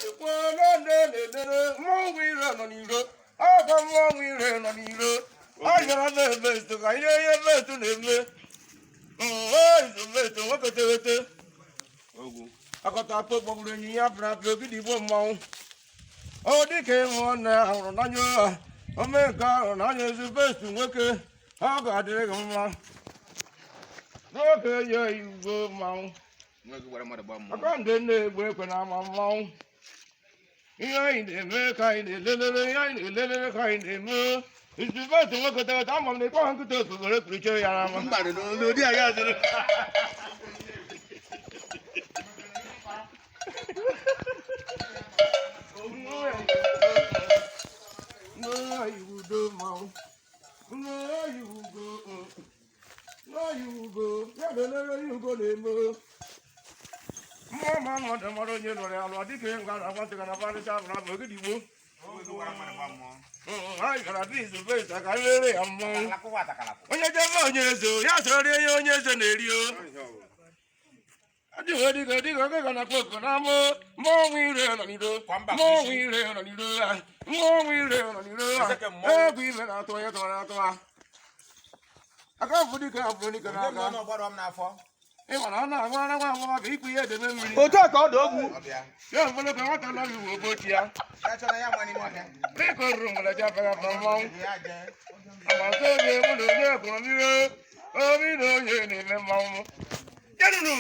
na-ekwe na na-elere mmọnwụ ire nọ n'iro akwa mmọnwụ ire nọ n'iro ọ bịara na-eme etu ka ihe ihe metu na-eme etu nwoke teghete Ogwu. Akọta akpọ kpọgburu enyi ya pụrụ apụ ogidi igbo mmanwụ ọ dịka ịhụ na hụrụ n'anya ome nke ahụ n'anya ezigbo etu nwoke ọ ga-adịrị gị mma n'oge ya igbo mmanwụ. Nwoke gbara mmadụ gba mmụọ. Aka ndị na-egbu ekwe na ama mmanwụ ihe anyị na-eme ka anyị na-elelele ihe anyị na-elelele ka anyị na-eme izugbe otu nwoke teghete ama m na ịkpọ ha nkịta okpokoro ekiriche ya n'ama. Mmadụ n'olu ụdị a ga-adịrị. Mmụọ ma mmadụ mara onye lụrụ ya lụọ dịka ngwa na agwa ntị na parịcha abụrụ abụ ogidi igbo. Nwoke gbara mmadụ gba mmụọ. Anyị gara dị izugbe ite ka anyị lere ya mmọnwụ. Akwụkwọ atakalapụ. Onye jebe onye eze ya soro rie ihe onye eze na-eri o. Adịghị dịka dịka oge ga na-akpọ oku n'ama mmọnwụ ire nọ n'iro mmọnwụ ire nọ n'iro ha mmọnwụ ire nọ n'iro ha egwu ime na-atụ onye tụwara atụwa aka bụ dike abụ dike n'aka. Onye ọgbara m n'afọ. Ịma na ọ na-agwa ara nwa nwa bụ ikwu ihe edebe mmiri. Otu a ka ọ dị ogwu. Ọbịa. Ya mfọlọ ka nwata nọ iwu obochi ya. Ya chọrọ ya nwa n'ime ọhịa. Dịka o ruru nwere ji abaghị aba mmanwụ. Ya jee. Agbata obi mụ na onye kwuru mmiri obi na onye na-eme mmanwụ. Jenụnụ.